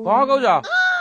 କଣ କହୁଛ?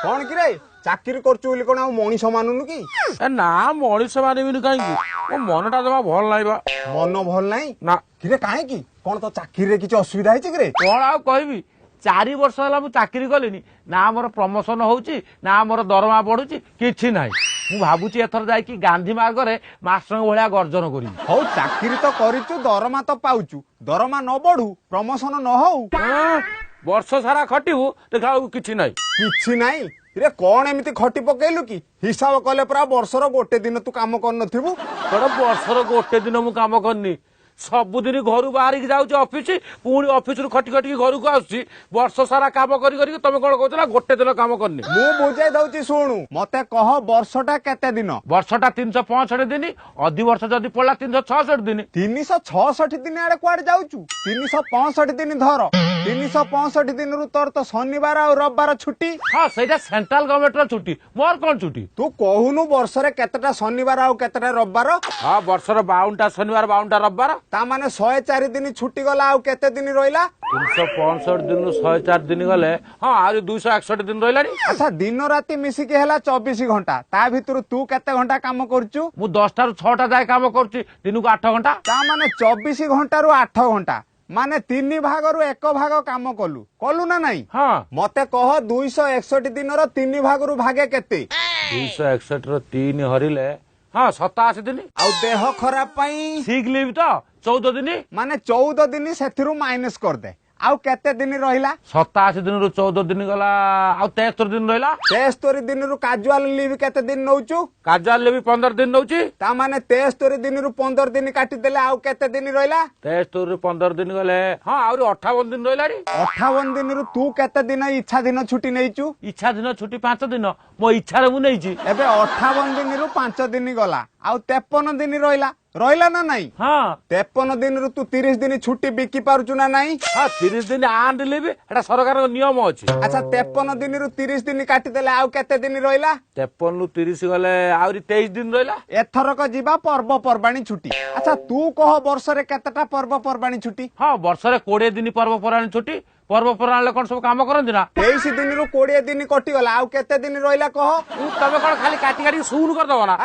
କଣ କିରେ, ଚାକିରି କରୁଛୁ ବୋଲି କଣ ଆଉ ମଣିଷ ମାନୁନୁ କି? ଏ ନା, ମଣିଷ ମାନିବିନି କାହିଁକି? ମୋ ମନଟା ଜମା ଭଲ ନାହିଁ ବା। ମନ ଭଲ ନାହିଁ? ନା। କିରେ କାହିଁକି, କଣ ତ ଚାକିରିରେ କିଛି ଅସୁବିଧା ହେଇଛି କିରେ? କଣ ଆଉ କହିବି, 4 ବର୍ଷ ହେଲା ମୁଁ ଚାକିରି କଲିଣି, ନା ଆମର ପ୍ରମୋସନ ହଉଛି ନା ଆମର ଦରମା ବଢୁଛି, କିଛି ନାହିଁ। ମୁଁ ଭାବୁଛି ଏଥର ଯାଇକି ଗାନ୍ଧୀ ମାର୍ଗରେ ମାଷ୍ଟରଙ୍କ ଭଳିଆ ଗର୍ଜନ କରିବି। ହଉ, ଚାକିରି ତ କରିଛୁ, ଦରମା ତ ପାଉଛୁ, ଦରମା ନ ବଢୁ, ପ୍ରମୋସନ ନ ହଉ। ଆଁ, ବର୍ଷ ସାରା ଖଟିବୁ, ଦେଖିଲା ବେଳକୁ କିଛି ନାହିଁ। କିଛି ନାହିଁ ରେ? କଣ ଏମିତି ଖଟି ପକେଇଲୁ କି? ହିସାବ କଲେ ପୁରା ବର୍ଷର ଗୋଟେ ଦିନ ତୁ କାମ କରିନଥିବୁ। କଣ ବର୍ଷର ଗୋଟେ ଦିନ ମୁଁ କାମ କରିନି? ସବୁଦିନ ଘରୁ ବାହାରିକି ଯାଉଛି ଅଫିସ, ପୁଣି ଅଫିସରୁ ଖଟି ଖଟିକି ଘରକୁ ଆସୁଛି। ବର୍ଷ ସାରା କାମ କରି କରିକି ତମେ କଣ କହୁଛ ନା ଗୋଟେ ଦିନ କାମ କରିନି? ମୁଁ ବୁଝେଇ ଦଉଛି, ଶୁଣୁ। ମତେ କହ, ବର୍ଷଟା କେତେ ଦିନ? ବର୍ଷଟା 365 ଦିନ। ଅଧି ବର୍ଷ ଯଦି ପଡିଲା 366 ଦିନ। 366 ଦିନ ଆଡେ କୁଆଡେ ଯାଉଛୁ? 365 ଦିନ ଧର। 365 ଦିନରୁ ତୋର ତ ଶନିବାର ଆଉ ରବିବାର ଛୁଟି। ହଁ, ସେଇଟା ସେଣ୍ଟ୍ରାଲ ଗଭର୍ଣ୍ଣମେଣ୍ଟର ଛୁଟି, ମୋର କଣ ଛୁଟି? ତୁ କହୁନୁ, ବର୍ଷରେ କେତେଟା ଶନିବାର ଆଉ କେତେଟା ରବିବାର? ହଁ, ବର୍ଷର 52ଟା ଶନିବାର, 52ଟା ରବିବାର। ତା ମାନେ 104 ଦିନ ଛୁଟି ଗଲା, ଆଉ କେତେ ଦିନ ରହିଲା? 365 ଦିନରୁ 104 ଦିନ ଗଲେ, ହଁ, ଆହୁରି 261 ଦିନ ରହିଲାଣି। ଆଚ୍ଛା, ଦିନ ରାତି ମିଶିକି ହେଲା 24 ଘଣ୍ଟା। ତା ଭିତରୁ ତୁ କେତେ ଘଣ୍ଟା କାମ କରୁଛୁ? ମୁଁ 10ଟାରୁ 6ଟା ଯାଏ କାମ କରୁଛି, ଦିନକୁ 8 ଘଣ୍ଟା। ତା ମାନେ 24 ଘଣ୍ଟାରୁ 8 ଘଣ୍ଟା, ମାନେ ତିନି ଭାଗରୁ ଏକ ଭାଗ କାମ କଲୁ। କଲୁ ନା ନାଇଁ? ହଁ। ମତେ କହ, 261 ଦିନର ତିନି ଭାଗରୁ ଭାଗେ କେତେ? 261 ର ତିନି ହରିଲେ, ହଁ, 87 ଦିନ। ଆଉ ଦେହ ଖରାପ ପାଇଁ? ସିକ୍ ଲିଭ୍ ତ 14 ଦିନ। ମାନେ 14 ଦିନ ସେଥିରୁ ମାଇନସ କରିଦେ, ଆଉ କେତେ ଦିନ ରହିଲା? 87 ଦିନରୁ 14 ଦିନ ଗଲା, ଆଉ 73 ଦିନ ରହିଲା। 73 ଦିନରୁ କାଜୁଆଲ ଲିଭ୍ କେତେ ଦିନ ନଉଛୁ? କାଜୁଆଲ ଲିଭ୍ 15 ଦିନ ନଉଛି। ତା ମାନେ 73 ଦିନରୁ 15 ଦିନ କାଟିଦେଲେ ଆଉ କେତେ ଦିନ ରହିଲା? 73ରୁ 15 ଦିନ ଗଲେ, ହଁ, ଆହୁରି 58 ଦିନ ରହିଲାଣି। 58 ଦିନରୁ ତୁ କେତେ ଦିନ ଇଚ୍ଛା ଦିନ ଛୁଟି ନେଇଛୁ? ଇଚ୍ଛା ଦିନ ଛୁଟି 5 ଦିନ, ମୋ ଇଚ୍ଛାରେ ମୁଁ ନେଇଛି। ଏବେ 58 ଦିନରୁ 5 ଦିନ ଗଲା, ଆଉ 53 ଦିନ ରହିଲା। ରହିଲା ନା ନାଇଁ? ହଁ। 53 ଦିନରୁ ତୁ 30 ଦିନ ଛୁଟି ବିକି ପାରୁଛୁ ନା ନାଇଁ? ହଁ, 30 ଦିନ ଆର୍ଣ୍ଡ ଲିଭ୍, ଏଟା ସରକାରଙ୍କ ନିୟମ ଅଛି। ଆଚ୍ଛା, 53 ଦିନରୁ 30 ଦିନ କାଟିଦେଲେ ଆଉ କେତେ ଦିନ ରହିଲା? 53ରୁ 30 ଗଲେ ଆହୁରି 23 ଦିନ ରହିଲା। ଏଥରକ ଯିବା ପର୍ବପର୍ବାଣୀ ଛୁଟି। ଆଚ୍ଛା, ତୁ କହ, ବର୍ଷରେ କେତେଟା ପର୍ବପର୍ବାଣୀ ଛୁଟି? ହଁ, ବର୍ଷରେ 20 ଦିନ ପର୍ବପର୍ବାଣୀ ଛୁଟି। ପର୍ବପର୍ବାଣୀରେ କଣ ସବୁ କାମ କରନ୍ତି ନା? 23 ଦିନରୁ 20 ଦିନ କଟିଗଲା, ଆଉ କେତେ ଦିନ ରହିଲା କହ? ତମେ କଣ ଖାଲି କାଟି କାଟିକି ଶୂନ କରିଦବ ନା?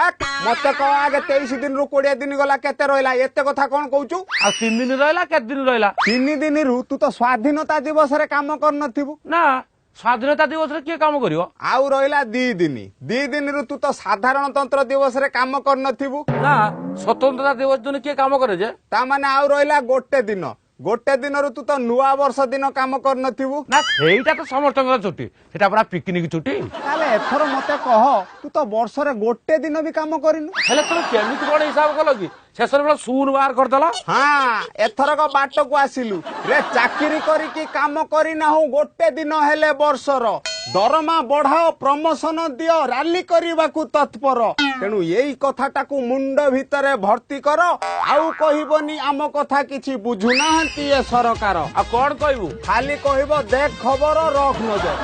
ମତେ କହ ଆଗେ, 23 ଦିନରୁ 20 ଦିନ ଗଲା, କେତେ ରହିଲା? ଏତେ କଥା କଣ କହୁଛୁ? ଆଉ 3 ଦିନ ରହିଲା। କେତେ ଦିନ ରହିଲା? 3 ଦିନରୁ ତୁ ତ ସ୍ୱାଧୀନତା ଦିବସରେ କାମ କରିନଥିବୁ। ନା, ସ୍ୱାଧୀନତା ଦିବସରେ କିଏ କାମ କରିବ? ଆଉ ରହିଲା 2 ଦିନ। 2 ଦିନରୁ ତୁ ତ ସାଧାରଣତନ୍ତ୍ର ଦିବସରେ କାମ କରିନଥିବୁ। ନା, ସ୍ୱତନ୍ତ୍ରତା ଦିବସ ଦିନ କିଏ କାମ କରେ ଯେ? ତା ମାନେ ଆଉ ରହିଲା ଗୋଟେ ଦିନ। ଗୋଟେ ଦିନରୁ ତୁ ତ ନୂଆ ବର୍ଷ ଦିନ କାମ କରିନଥିବୁ। ନା, ସେଇଟା ତ ସମସ୍ତଙ୍କର ଛୁଟି, ସେଟା ପୁରା ପିକନିକ ଛୁଟି। ତାହେଲେ ଏଥର ମତେ କହ, ତୁ ତ ବର୍ଷରେ ଗୋଟେ ଦିନ ବି କାମ କରିନୁ। ହେଲେ ତମେ କେମିତି କଣ ହିସାବ କଲ କି ଶେଷରେ ବେଳ ଶୂନ ବାହାର କରିଦେଲ? ହଁ, ଏଥରକ ବାଟକୁ ଆସିଲୁ ରେ। ଚାକିରି କରିକି କାମ କରିନାହୁଁ ଗୋଟେ ଦିନ ହେଲେ ବର୍ଷର। ଦରମା ବଢାଅ, ପ୍ରମୋସନ ଦିଅ, ରାଲି କରିବାକୁ ତତ୍ପର। ତେଣୁ ଏଇ କଥାଟାକୁ ମୁଣ୍ଡ ଭିତରେ ଭର୍ତ୍ତି କର, ଆଉ କହିବନି ଆମ କଥା କିଛି ବୁଝୁନାହାନ୍ତି ଏ ସରକାର। ଆଉ କଣ କହିବୁ? ଖାଲି କହିବ, ଦେଖ ଖବର, ରଖ ନଜର।